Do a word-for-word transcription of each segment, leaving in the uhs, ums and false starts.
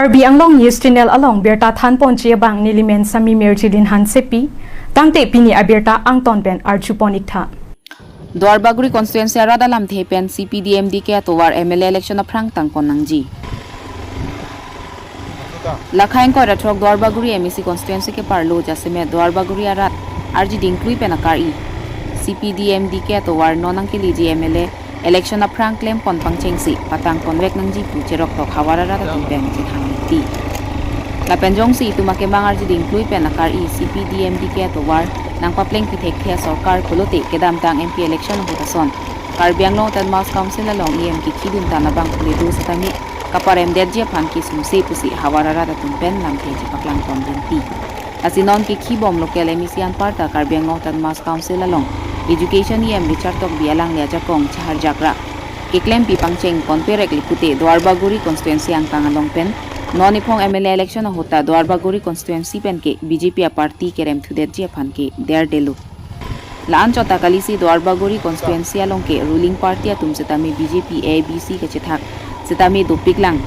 Karbi Anglong News Channel along birta thanponji abang nelimen Sami Mirjilin Hansepi, tangte pini abirta angton pen arjupon iktha. Duarbagori constituency arat alamthe pen C P D M D K atovar M L A election aphrang tangpon nangji. Lakhai ingkoi ra throk Duarbagori M A C constituency keparlo jasemet Duarbagori arat arji dingklui pen akari C P D M D K atovar non nangkeleji M L A election aphrang klempon pangchengsi patangponvek nangji pu cheroktok havar arat atum pen chethan nangji. Lapen jongsi itum akemang arji dingklui pen akari C P D M D K atovar nangpaplengpi thekthe asorkar pulote kedamtang M P election ahut ason Karbi Anglong Autonomous Council along E M kekhidun tan abang pule do setame kaparemdetji aphan kesungse pusi havar arat atum pen lamthe chepaklangpon rinti. Lasi non kekhibom local M A C anparta Karbi Anglong Autonomous Council along Education E M Richard Tokbi alangli ajakong chehar jakra keklempi pangchengponpe rek lipute Duarbagori constituency angkang along pen non iphong M L A election ahut ta Duarbagori constituency pen ke B J P aparty keremthudetji aphan ke derdelo. La-an chot ta kalisi Duarbagori constituency along ke ruling party atum setame B J P A B C kachethak setame dopiklang.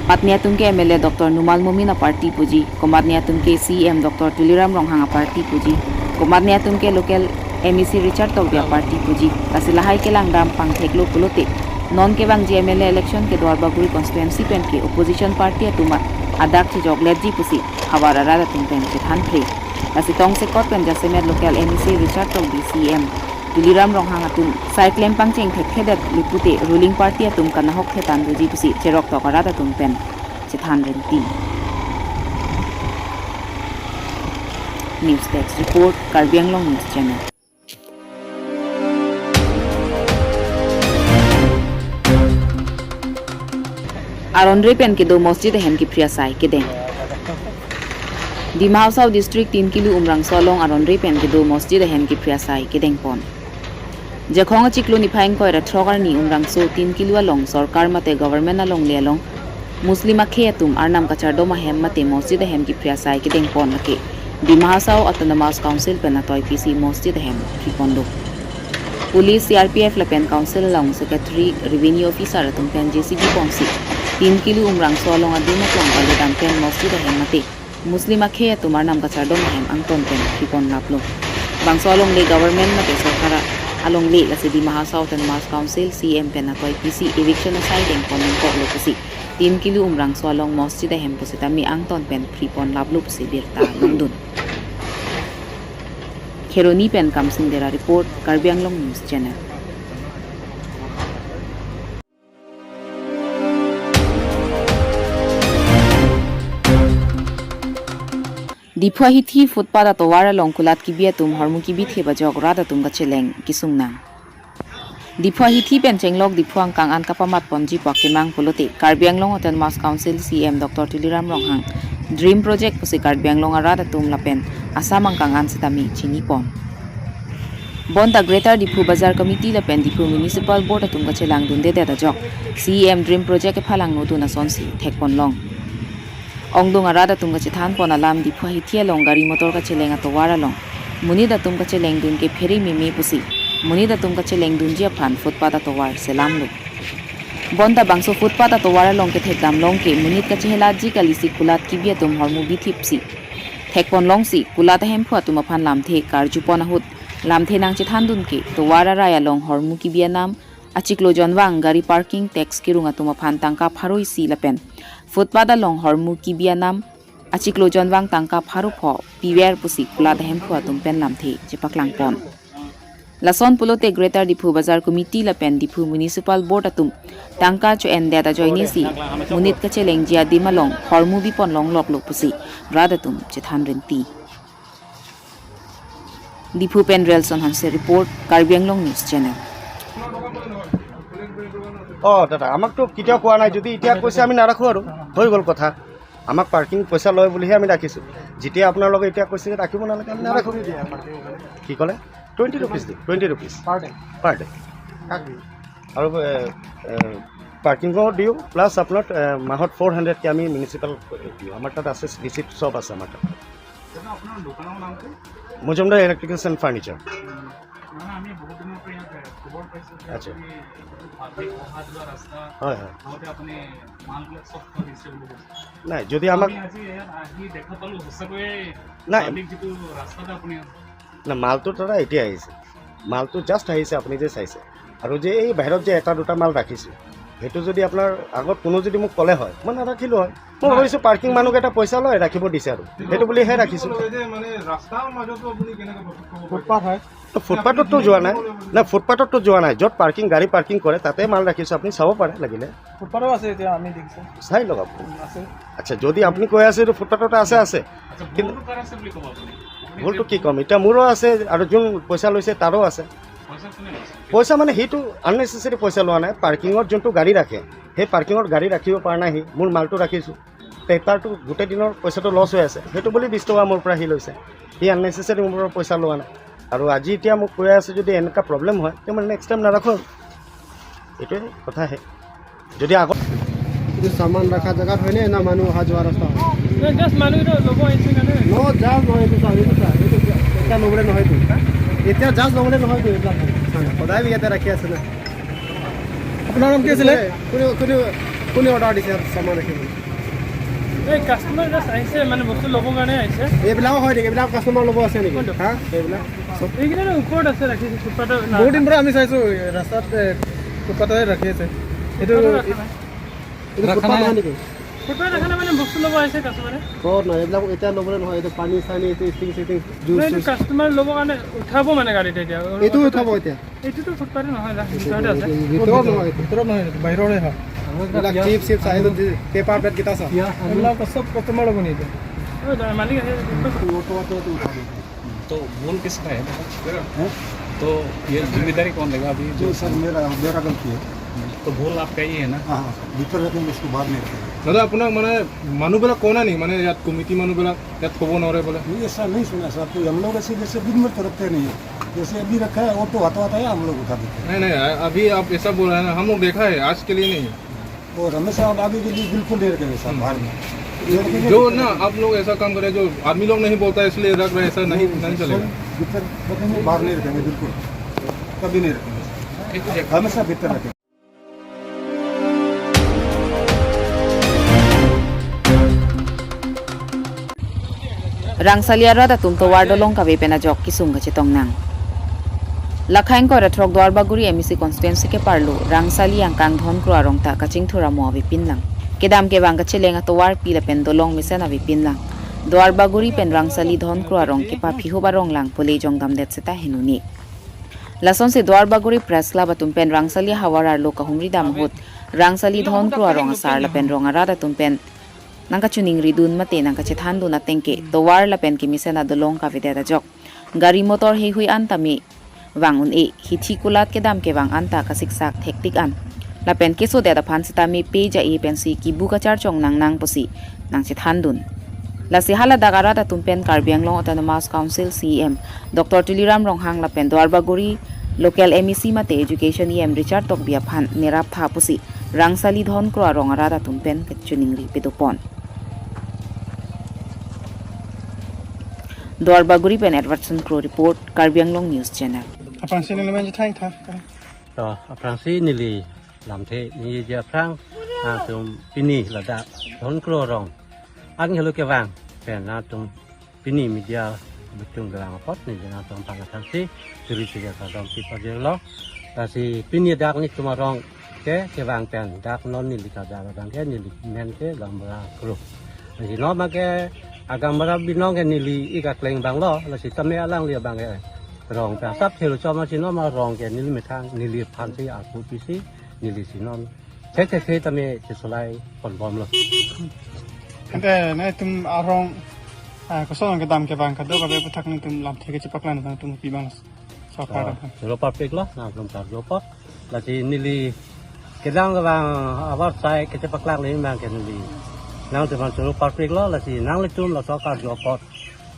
Patni atum ke M L A Doctor Numal Momin aparty puji, komatni atum ke C E M Doctor Tuliram Ronghang aparty puji, komatni atum ke local M A C Richard Tokbi aparty puji. Lasi lahai kelangdam pangtheklo pulote non kevangji M L A election ke Duarbagori constituency pen ke opposition party atum adak chejokletji pusi havar arat atum pen chethanpre. Lasi tongsekot pen jasemet local M A C Richard Tokbi, C E M Tuliram Ronghang atum sai klem pangcheng thekthedet lipute ruling party atum kanahok thetan doji pusi cheroktok arat atum pen chethan rinti. News Desk Report, Karbi Anglong News Channel. Aron re pen kedo masjid ahem kephri asai kedeng. Dima Hasao District Tin Kilo Umrangso along aron re pen kedo masjid ahem kephri asai kedengpon. Jakhong achiklo niphai ingkoi ra throk arni Umrangso Tin Kilo along sorkar mate government alongle along Muslim akhei atum arnam kachardom ahem mate masjid ahem kephri asai kedengpon lake Dima Hasao Autonomous Council pen atoipi si masjid ahem phripon do. Police, C R P F lapen Council along secretary, revenue officer atum pen J C B ponsi Tin Kilo Umrangso along adim aklong palodam pen masjid ahem mate Muslim akhei atum arnam kachardom ahem angton pen phripon laplo. Bangso alongle government mate sorkar alongle lasi Dima Hasao Autonomous Council C E M pen atoipi si eviction asai dengpon nangkoklo pusi Tin Kilo Umrangso along masjid ahem pusitame angton pen phripon laplo pusi birta longdun. Kheroni pen Kamsing Dera report, Karbi Anglong News Channel. Diphu ahithi footpath atovar along kulat kebi atum hormu kebi thep ajok rat atum kacheleng kesung nang. Diphu ahithi pen chenglok Diphu angkang an kapamatponji pu akemang pulote Karbi Anglong Autonomous Council C E M Doctor Tuliram Ronghang Dream Project pusi Karbi Anglong arat atum lapen Assam angkang an sitame chinipon. Bonta Greater Diphu Bazar Committee lapen Diphu Municipal Board atum kachelangdundedet ajok C E M Dream Project kephalangnodun asonsi thekponlong. Ongdung arat atum kachethanpon alam Diphu ahithi along gari motor kacheleng atovar along monit atum kachelengdun ke phere meme pusi monit atum kachelengdunji aphan footpath atovar selamlo. Bonta bangso footpath atovar along kethekdamlong ke monit kachehelatji kalisi kulat kebi atum hormu bithipsi thekponlongsi kulat ahemphu atum aphan lamthe karjupon ahut lamthe nangchethandun ke tovar arai along hormu kebi anam, achiklo jonvang gari parking tax kerung atum aphan tangka pharo isi lapen footpath along hormu kebi anam, achiklo jonvang tangka pharo pho piver pusi kulat ahemphu atum pen lamthe chepaklangpon. Lason pulote Greater Diphu Bazar Committee lapen Diphu Municipal Board atum tangka cho-endet ajoinesi monit kachelengji adim along hormu biponlongloklo pusi rat atum chethan rinti. Diphu pen Relson Hanse report, Karbi Anglong News Channel. অ দাদা, আমাকতো কেতিয়াও কোৱা নাই, যদি এতিয়া কৈছে আমি নাৰাখো আৰু, হৈ গ'ল কথা। আমাক পাৰ্কিং পইচা লয় বুলিহে আমি ৰাখিছোঁ। যেতিয়া আপোনালোকে এতিয়া কৈছে যে ৰাখিব নালাগে, আমি নাৰাখো। কি ক'লে? টুৱেণ্টি ৰুপিজ দিম, twenty rupees. Per day? Per day. কাক দিম? আৰু এ, এ, পাৰ্কিঙো দিওঁ, প্লাছ আপোনাৰ এ, মাহত ফ'ৰ হাণ্ড্ৰেডকৈ আমি মিউনিচিপাল দিওঁ। আমাৰ তাত আছে, ৰিচিপ্ট চব আছে আমাৰ তাত। দাদা, আপোনাৰ দোকানৰ নামটো? Majumdar Electricals and furniture. মানে আমি বহুত দিনৰ পৰা ইয়াত, এ, খবৰ আচ্ছা। পাব্লিক অহা যোৱা ৰাস্তা হয়, হয়। লগতে আপুনি মালবিলাক চব থৈ দিছে বুলি কৈছে। নাই, যদি আমাক আমি আজি ইয়াত আহি দেখা পালো, সঁচাকৈয়ে নাই। পাব্লিক যিটো ৰাস্তাতে আপুনি না, মালটো দাদা এতিয়া আহিছে, মালটো জাষ্ট আহিছে, আপুনি যে চাইছে। আৰু যে এই বাহিৰত যে এটা দুটা মাল ৰাখিছো, সেইটো যদি আপোনাৰ আগত কোনো যদি মোক ক'লে হয়, মই নাৰাখিলো হয়। মই হয়। ভাবিছো পাৰ্কিং মানুহকেইটা পইচা লয়, ৰাখিব দিছে আৰু সেইটো বুলিহে ৰাখিছো। এই যে মানে ৰাস্তাৰ মাজতো আপুনি কেনেকে পাব্লিক থ'ব পাৰে? ফুটপাথ হয়। ফুটপাথততো যোৱা নাই। নাই, ফুটপাথততো যোৱা নাই। য'ত পাৰ্কিং, গাড়ী পাৰ্কিং কৰে, তাতে মাল ৰাখিছো, আপুনি চাব পাৰে লাগিলে। ফুটপাথো আছে, এতিয়া আমি দেখিছো। চাই লওক আপুনি। আছে। আচ্ছা, যদি আপুনি কৈ আছে এইটো ফুটপাথত আছে, আছে। আচ্ছা, কিন্তু ভুলটো কাৰ আছে বুলি ক'ব আপুনি? ভুলটো কি ক'ম, এতিয়া মোৰো আছে আৰু যোন পইচা লৈছে তাৰো আছে। পইচা কোনে লৈছে? পইচা মানে সেইটো আননেচেচাৰী পইচা লোৱা নাই। পাৰ্কিঙত যোনটো গাড়ী ৰাখে, সেই পাৰ্কিঙত গাড়ী ৰাখিব পৰা নাই, সি মোৰ মালটো ৰাখিছো। তে তাৰতো গোটেই দিনৰ পইচাটো লছ হৈ আছে, সেইটো বুলি বিশ টকা মোৰ পৰা সি লৈছে। সি আননেচেচাৰী মোৰ পৰা পইচা লোৱা নাই। আৰু আজি এতিয়া মোক কৈ আছে, যদি এনেকুৱা প্ৰব্লেম হয়, তে মই নেক্সট টাইম নাৰাখো। এইটোৱে কথা আহে। যদি আগত এইটো সামান ৰখা জেগাত হয়নে না মানুহ অহা যোৱা ৰাস্তা হয়? জাষ্ট মানুহ এইটো ল'ব আহিছে কাৰণে। ন, জাষ্ট নহয়, এইটো চা, এইটো চা, এইটো এতিয়া ল'বলৈ নহয়তো। এতিয়া জাষ্ট ল'বলৈ নহয়তো এইবিলাক। সদায় ইয়াতে ৰাখি আছে না। আপোনাৰ নাম কি আছিলে? কোনে, কোনে, কোনে অৰ্ডাৰ দিছে ইয়াত সামান ৰাখিবলৈ? এই কাষ্টমাৰ জাষ্ট আহিছে, মানে বস্তু ল'বৰ কাৰণে আহিছে। এইবিলাকো হয় নেকি? এইবিলাক কাষ্টমাৰ ল'ব আছে নেকি? কোনটো? হা? এইবিলাক? এইকেইটা ওপৰত আছে, ৰাখিছে ফুটপাথৰ না। বহুত দিন পৰা আমি চাইছো, ৰাস্তাত, এ, ফুটপাথতে ৰাখি আছে। এইটো, ফুটপাথত ৰাখা নাই। এইটো ফুটপাথ নহয় নেকি? ফুটপাথত ৰাখা নাই, মানে বস্তু ল'ব আহিছে কাষ্টমাৰে। ক'ত নহয়? এইবিলাক এতিয়া ল'বলৈ নহয়, এইটো পানী চানী, এইটো ষ্টিং চিটিং, জুচ নাই, এইটো চুচ। কাষ্টমাৰ ল'বৰ কাৰণে উঠাব মানে গাড়ীত এতিয়া। এইটো উঠাব এতিয়া। এইটোতো ফুটপাথে নহয়, জাষ্ট ভিতৰতে আছে। ভিতৰত নহয় এইটো। ভিতৰত নহয়, এইটো বাহিৰৰে হয়। এইবিলাক চিপছ চিপছ আহিব, পেপাৰ প্লেট কেইটা চা। এইবিলাক চব কাষ্টমাৰ ল'ব নি এতিয়া? ঐ, দা-, মালিক আহে। तो भूल किसका है? हैं? तो ये जिम्मेदारी कौन लेगा अभी? नहीं सर, मेरा, मेरा गलती है। तो भूल आपका ही है ना? हाँ, हाँ, भीतर रखेंगे, इसको बाहर नहीं रखेंगे। দাদা, আপোনাক মানে মানুহবিলাক কোৱা নাই নেকি, মানে ইয়াত কমিটি মানুহবিলাক ইয়াত থ'ব নোৱাৰে বোলে? नहीं, ऐसा नहीं सुना सर, तो हम लोग ऐसे जैसे दिन भर तो रखते नहीं है, जैसे अभी रखा है वो तो आता आता है, हम लोग उठा देते हैं। नहीं, नहीं, अभी आप ऐसा बोल रहे हैं ना, हम लोग देखा है, आज के लिए नहीं। और हमेशा अब आगे के लिए बिल्कुल नहीं रखेंगे सर, बाहर में। ये रखेंगे जो भीतर ना, रखेंगे। आप लोग ऐसा काम करें, जो आदमी लोग नहीं बोलता है, इसलिए रख रहे हैं, ऐसा नहीं, नहीं, नहीं चलेगा। सर, भीतर रखेंगे, बाहर नहीं रखेंगे, बिल्कुल, कभी नहीं रखेंगे, हमेशा भीतर रखेंगे। Rangsali arat atum tovar dolong kave pen ajok kesung kachetong nang. Lakhang ko ratrok Duarbagori M A C constituency ke parlo, Rangsali angkang Dhonkro arong ta kachingthur amo avepin lang. Kedam kevang kacheleng atovar pi lapen dolong mesen avepin lang. Duarbagori pen Rangsali Dhonkro arong kepaphihup arong lang pule jongdamdet seta henuni. Lasonsi Duarbagori Press Club atum pen Rangsali havar arlo kahumri dam ahut, Rangsali Dhonkro arong asar lapen rong arat atum pen nangkachoningri dun mate nangkachethan dun ateng ke tovar lapen kemesen adolong kavedet ajok gari motor heihui an tame vang un-e, hithi kulat kedam kevang anta kasiksak thektik an lapen kesodet aphan sitame pe ja-e pensi kibu kacharchong nang nang pusi nangchethan dun. Lasi haladak arat atum pen Karbi Anglong Autonomous Council C E M Doctor Tuliram Ronghang lapen Duarbagori local M A C mate Education E M Richard Tokbi aphan nerap tha pusi Rangsali Dhonkro arong arat atum pen kachoningri pedopon. Duarbagori pen Edwardson Kro report, Karbi Anglong News Channel. Aphrangsi neli men jethang tha. To, aphrangsi neli lamthe ningjeji aphrang, nangtum pini ladak Dhonkro arong an helo kevang pen nangtum pini media bitung kevang apot neli nangtum aphan aphrangsi suri suri kardom pipajirlo. Lasi pini dak nelitum arong ke kevang pen dak non neli kadak abang ke neli men ke Gaonbura Kro. Lasi non abang ke Gaonbura Binong ke neli ik akleng abang lo, lasi tame alangli abang ke rong pen asap thelo chom, lasi non arong ke neli methang neli aphansi arpu pisi neli si non the the the tame chesolai ponbomlo. Ante nangtum arong, ah, kosonsi kedam kevang kadokave aputhak nangtum lamthe kachepaklang nangtum pi abang. Sorkar Ah, aphan. Choro parpiklo, nangtum karjo apot. Lasi neli kedam kevang avarsai kachepaklang le abang ke neli nangtum aphan choro parpiklo, lasi nanglitum laso karjo apot.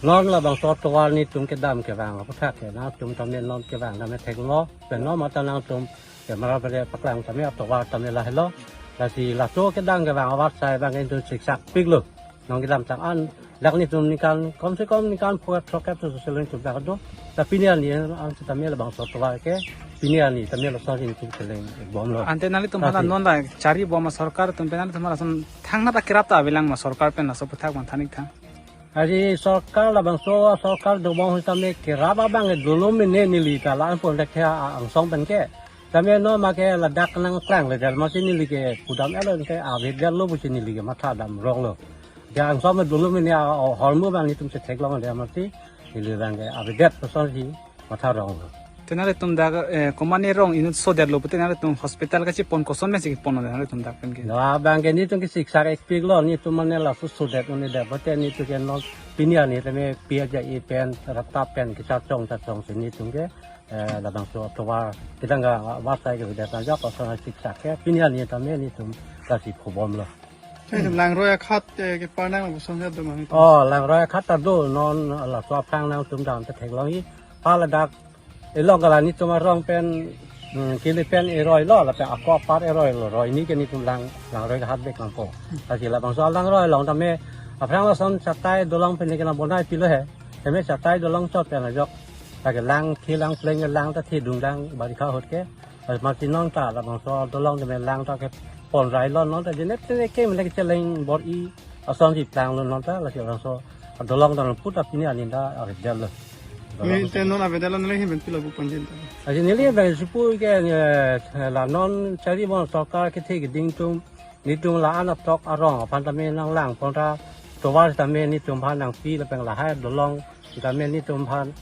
Non labangso tovar nelitum kedam kevang aputhak ke nangtum tame non kevang tame theklo, pen non mate nangtum ke mara pede paklang tame atovar tame lahelo. Lasi laso kedam kevang avarsai abang ke nelitum siksak piklo. Non kedamtang an Dak netum ningkan, kom se kom ningkan pho throkkep to seleng tum dak do. Ta pini arni an sitame labangso atovar ke, pini arni tame lason netum seleng bomlo. Ante nanglitum hala Tasi. Non la chari bom ma sorkar atum pen, nanglitum hala lason thangnat akirap ta avelang ma sorkar pen laso aphuthak bang than-ik tha. Ari sorkar labangso sorkar dobom sitame kirap abang dolo mene neli ta la-an pon dak ke a-, angsong pen ke. Tame non ma ke ladak nangklang le dal ma si neli ke pudam elo ke avedetlo pusi neli ke matha dam ronglo. Ke angsong me dolo mene a, a, hormu bang netum si theklong de ma si neli bang ke avedet kosonsi matha ronglo. Te nanglitum dak, eh, komatne rong inut sodetlo pute nanglitum hospital kachepon koson pensi kepon nanglitum dak pen ke. Na bang ke netum ke siksak ekpiklo, netum mane laso sodet mane dak pute netum ke non pini arni tame pi aja i pen rata pen kechachong chachongsi netum ke, eh, labangso atovar kedang ga vasai ke vedet ajak koson siksak ke pini arni tame netum kasi khobomlo. Netum langroi akhat, eh, kepar nang lapuson ke do ma netum. Oh, langroi akhat ta do non laso aphrang nangtum dam ta theklong-i. Hala dak elong kala netum arong pen, hmm, kili pen eroilo, lapen ako apar eroilo, roi ni ke netum lang, langroi akhat bek nangpo. Lasi labangso alangroi along tame aphrang lason chatai dolong pen ke nang bonai pilo he. Tame chatai dolong chot pen ajok. Lake lang thi lang pleng lang ta thi dung lang barikha ahut ke. Mati non ta labangso dolong tame lang ta kepon railo non ta jenet tene ke mene kecheleng bor-i asonsi planglo non ta lasi labangso dolong ta non puta pini arni ta avedetlo. Ni te non avedetlo neli hin pen pilo bu ponjin ta. Lasi neli pen sipu ke, eh, la non chari bom sorkar kethe keding atum netum la-an atok arong aphan tame nanglang pon ta tovar tame netum aphan nangpi lapen lahai dolong tame netum aphan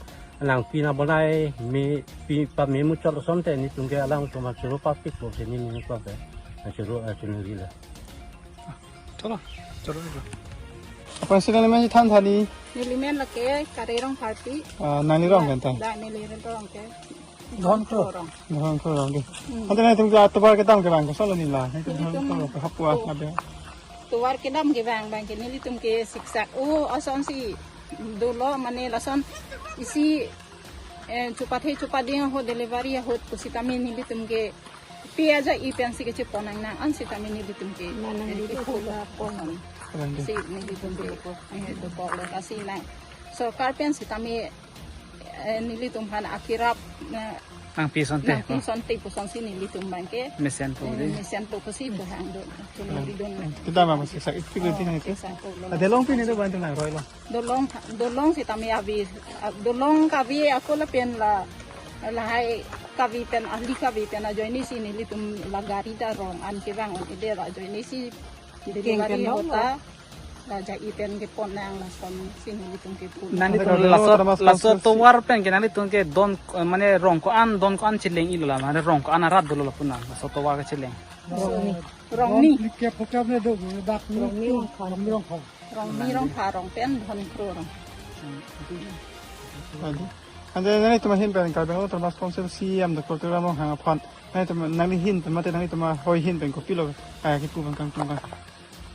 nangpi nang bonai me pi pame muchot asonte netum ke alangtum aphan choro papik po si neli nangkok ke. Nang choro, eh, choro rilo. Choro, choro rilo. Apa sih namanya than thani? Neli men lake Kare Rongpharpi. Ah, nangli rong kan ta? Da, neli rong ke. Dhon Kro. Rong. Dhon Kro Rong ke. Hmm. Ante netum ke atovar kedam ke bang koson lo nila. Netum Dhon Kro Rong ke hapua abe. Tovar kedam ke bang bang ke nelitum ke siksak. Oh, asonsi dolo mane lason isi, eh, chupathe chupading ahut delivery ahut pusitame nelitum ke pi aja i pensi kechepon nang nang an sitame nelitum ke. Manang eh, dili ipo ko la pon. Pon. Si nelitum ke ipo, eh, dopo lo kasi nang. Sorkar pen sitame, eh, nelitum aphan akirap, eh, nangpi asonte, nangpi asonte pusonsi nelitum bang ke. Mesen po eh, di. Mesen po pusi pu hang do. Chunari dun. Kita mama siksak ikpik lo di nang itu. Siksak po lo. Ada long pin itu bantu nang roi lo. Dolong, dolong sitame ave, ah, dolong kave ako lapen la, lahai kave pen, ahli kave pen ajoine si nelitum la gari ta rong an ke bang on ide la ajoine si delivery hota, la ja-i pen kepon nang lason si nelitum kepon. Nanglitum laso, laso tovar pen ke nanglitum ke don, eh, mane rong ko-an, don ko-an cheleng-ilo la, mane rong ko-an arat dolo lapu na, laso tovar kecheleng. Rong ni. Rong ni. Rong ni rong pha rong pen Dhon Kro Rong. Ante, ante nanglitum ahin pen Karbi Anglong Autonomous Council C E M Doctor Tuliram Ronghang aphan, nanglitum, nangli hin pen mate nanglitum ahoi hin pen kopilo, eh, kipu bang kangtung kan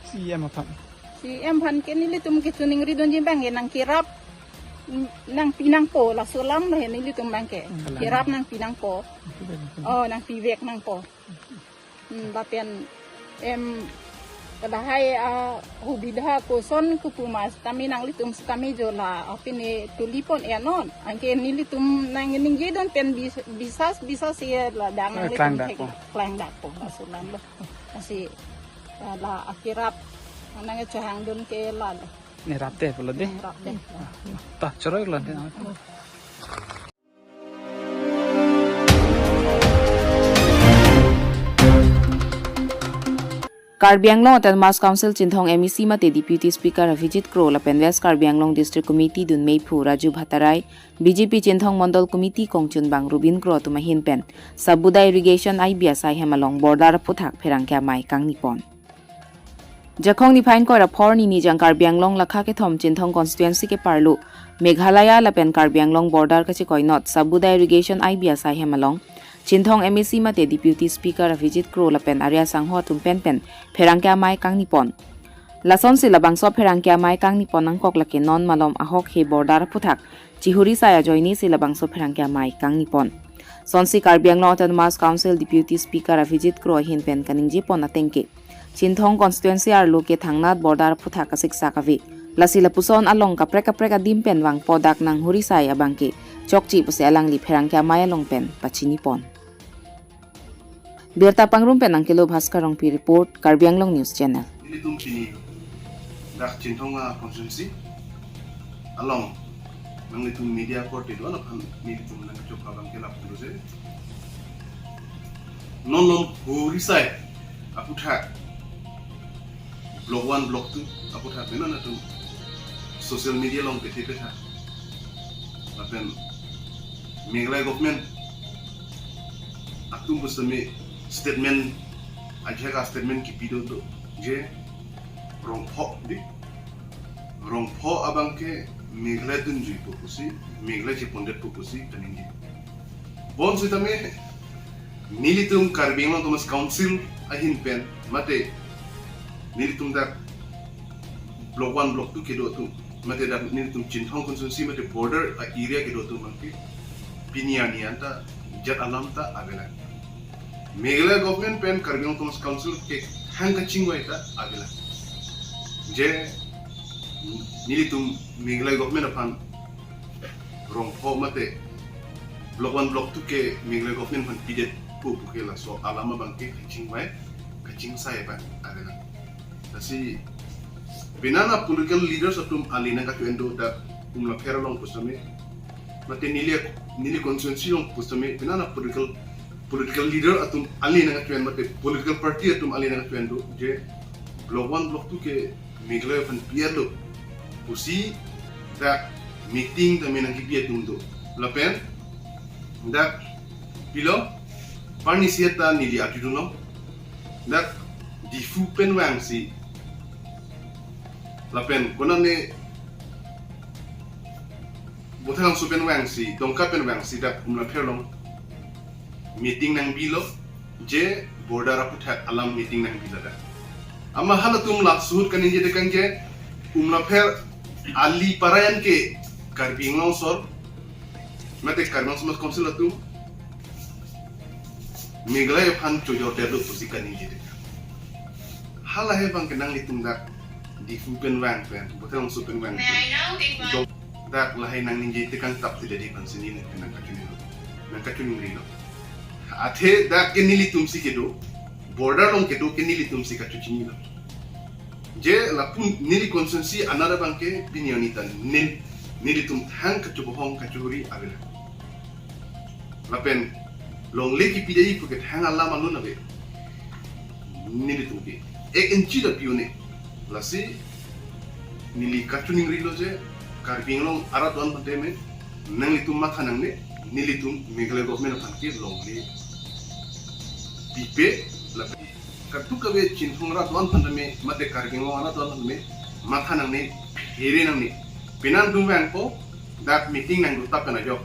C E M aphan. C E M aphan ke nelitum ke chuningri dunji bang ke nangkerap, nangpi nangpo laso alam he nelitum bang ke. Hmm. Kerap nangpi nangpo. Oh, nangpivek nangpo. Hmm, lapen, em, kadahai, ah, hubidha koson kupu mas kami nanglitum kami jola apine tulipon enon. Anke nelitum nangningje dun pen bis-, bisas, bisas ye la dang eh, nanglitum klang dak thek po. Klang dak po, laso alam lo. Asi, ah, la akirap nangchehang dun ke la lo. Ne rap te pulo di. Hmm, rap te. Ta choro lo di. Karbi Anglong Autonomous Council Chinthong M A C mate Deputy Speaker Avijit Kro lapen West Karbi Anglong District Committee dun meiphu Raju Bhattarai, B J P Chinthong Mondol Committee kongchunbang Rubin Kro atum ahin pen Sabuda Irrigation I B asai hem along border aphuthak pherangke amei kangni pon. Jakhong niphai ingkoi ra pho arni nijang Karbi Anglong lakha kethom Chinthong constituency keparlo Meghalaya lapen Karbi Anglong border kachekoinot Sabuda Irrigation I B asai hem along Chinthong M A C mate Deputy Speaker Avijit Kro lapen arya sangho atum pen pen pherangke amei kangni pon. Lasonsi labangso pherangke amei kangni pon nangkok lake non malom ahok he border aphuthak chihuri sai ajoine si labangso pherangke amei kangni pon. Sonsi Karbi Anglong Autonomous Council Deputy Speaker Avijit Kro ahin pen kaningje pon ateng ke Chinthong constituency arlo ke thangnat border aphuthak kasiksak ave. Lasi lapuson along kaprek kaprek adim pen vangpo dak nang hurisai abangke chokche pusi alangli pherangke amei along pen pachinipon. Birta pangrum pen Angkelo Bhaskar Rongpi report, Karbi Anglong News Channel. Nelitum pini dak Chinthong a constituency along nanglitum media korte do-an aphan nelitum nangchok abangke lapu lo je. Non lom hurisai aputhak block one, block two aputhak mena natum social media along pethe petha. Lapen Meghalaya government atum pusitame statement, ajak a statement kipi do do je rongpho di, rongpho abangke Meghalaya dunjui pu pusi, Meghalaya chepondetpo pusi kaningje. Bonsitame nelitum Karbi Anglong Autonomous Council ahin pen mate nelitum dak block one, block two kedo atum, mate dak nelitum Chinthong constituency mate border a area kedo atum abangke pini arni anta jat alam ta avelang. Meghalaya government pen Karbi Anglong Autonomous Council kehang kachingvai ta avelang. Je nelitum Meghalaya government aphan rongpho mate block one, block two ke Meghalaya government aphan pidetpo puke laso alam abangke kachingvai, kachingsai abang avelang. Lasi penang a political leaders atum ali nangkacho-en do dak Umlapher along pusitame, mate neli, neli constituency along pusitame, penang a political, political leader atum ali nangkacho-en, mate political party atum ali nangkacho-en do je block one, block two ke Meghalaya aphan pi-et lo pusi dak meeting tame nangkipi atum do. Lapen dak pilo, parni sieta neli arjudunlo, dak Diphu pen vangsi lapen konane Bothangso pen vangsi, Dongka pen vangsi dak Umlapher along meeting nangbilo, je border aputhak alam meeting nangbilo dak. Amat halatum la suhut kaningje tekang je Umlapher ali parayan ke Karbi Anglong asor mate Karbi Anglong Autonomous Council atum Meghalaya aphan chojor detlo pusi kaningje tekang. Hala he abangke nanglitum dak Diphu pen vang pen, Bothangso pen vang pen. Dong dak lahai nangningje tekang tap tidak di pansi neli pen nangkachiningri, nangkachiningrilo. Athe dak ke nelitum si kedo, border along kedo ke nelitum si kachochinilo. Je lapu neli constituency anat abangke pini arni ta nen, nelitum thang kachobohong kachohuri avelang. Lapen longle kipidai puke thang alam alun ave. Nelitum ke ek inchi ta pi-un-e. Lasi neli kachiningrilo je Karbi Anglong arat do-an aphan tame nanglitum matha nangne, nelitum Meghalaya government aphan ke longle pipe, lapen kadokave Chinthong arat do-an aphan tame mate Karbi Anglong arat do-an aphan tame matha nangne, phere nangne. Penang atum vangpo dak meeting nangdotap pen ajok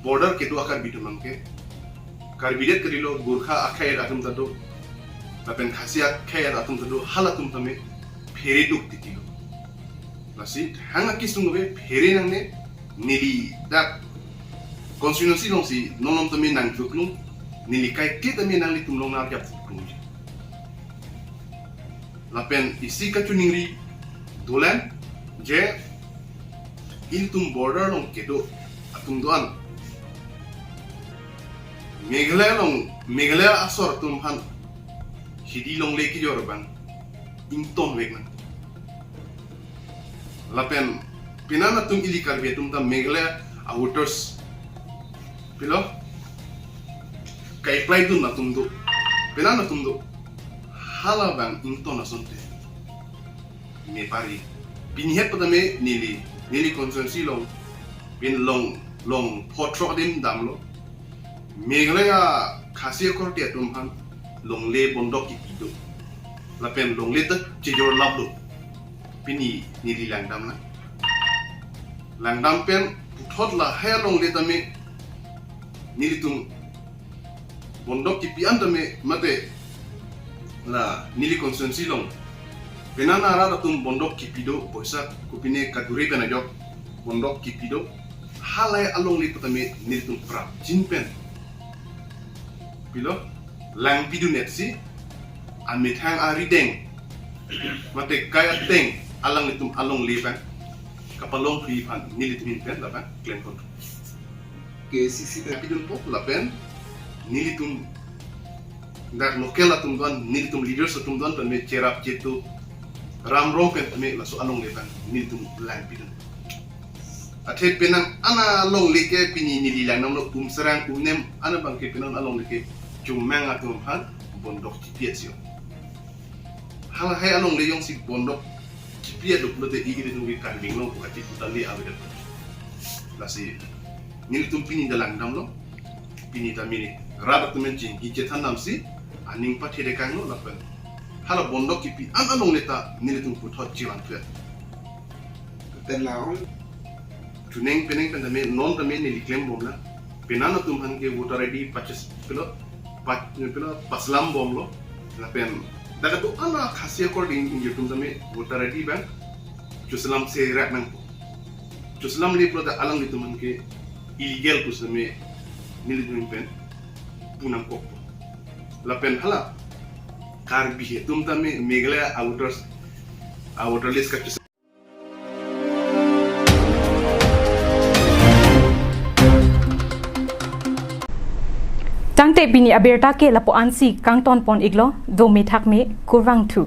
border kedo a Karbi atum abangke, Karbi det kalilo, Gorkha akhei atum ta do, lapen Khasi akhei atum ta do, halatum tame phere duk titilo. Lasi thang akesung ave, phere nangne, neli dak constituency alongsi non lom tame nangjuklung, neli kaike tame nanglitum along nangjarjuklung. Lapen isi kachiningri dolang je ilitum border along kedo atum do-an Meghalaya along, Meghalaya asor atum aphan hidi longle kejor abang ingtonvek nang. Lapen penang atum ili Karbi atum ta Meghalaya a voters pilo ka-apply dun atum do, penang atum do, hala abang ington asonte me pari. Pini het patame neli, neli constituency along, pin long, long pho throk adim damlo. Meghalaya Khasi akorte atum aphan longle bondok kipi do. Lapen longle ta chejor laplo. Pini neli langdam na. Langdam pen puthot lahai alongle tame nelitum bondok kipi an tame mate la neli constituency along penang arat atum bondok kipi do, poisa kopine kadure pen ajok bondok kipi do. Halahai alongle patame nelitum prapjin pen pilo langpi dun-et si amethang arideng mate kai ateng alanglitum alongle abang kapalongphi aphan nelitum ahin pen labang klem pon. K C C pen pidunpo lapen nelitum dak local atum don, nelitum leaders atum don tame cherap chetu ramrong pen tame laso alongle abang nelitum lang pidun. Athe penang ana alongle ke pini neli lang namlo, um serang um nem ana abang ke penang alongle ke chomang atum aphan bondok chipi asi. Halahai alongle jongsi bondok chipi aduk lote i iri nungwi Karbi Anglong ko kachi puta le avedet. Lasi nelitum pini dalang damlo, pini ta mini rat atum chingki chethan damsi aning pathe dekanglo lapen hala bondok chipi an alongle ta nelitum puthot chivan phet. Pen la ong. Chuning pening pen tame non tame neli klem bomlang. Penang atum aphan ke voter I D purchase pilo, pa-, pilo paslam bomlo. Lapen dak atum ana khasi according ingjir atum tame voter I D abang chuslam se rak nangpo. Chuslam le pulote alanglitum aphan ke illegal pu tame nelitum pen pu nangkokpo. Lapen hala Karbi atum tame Meghalaya a voters, a voter list kachus Tangte pini abirta ke lapu-ansi kangton pon iklo, do methak me kurvangthu.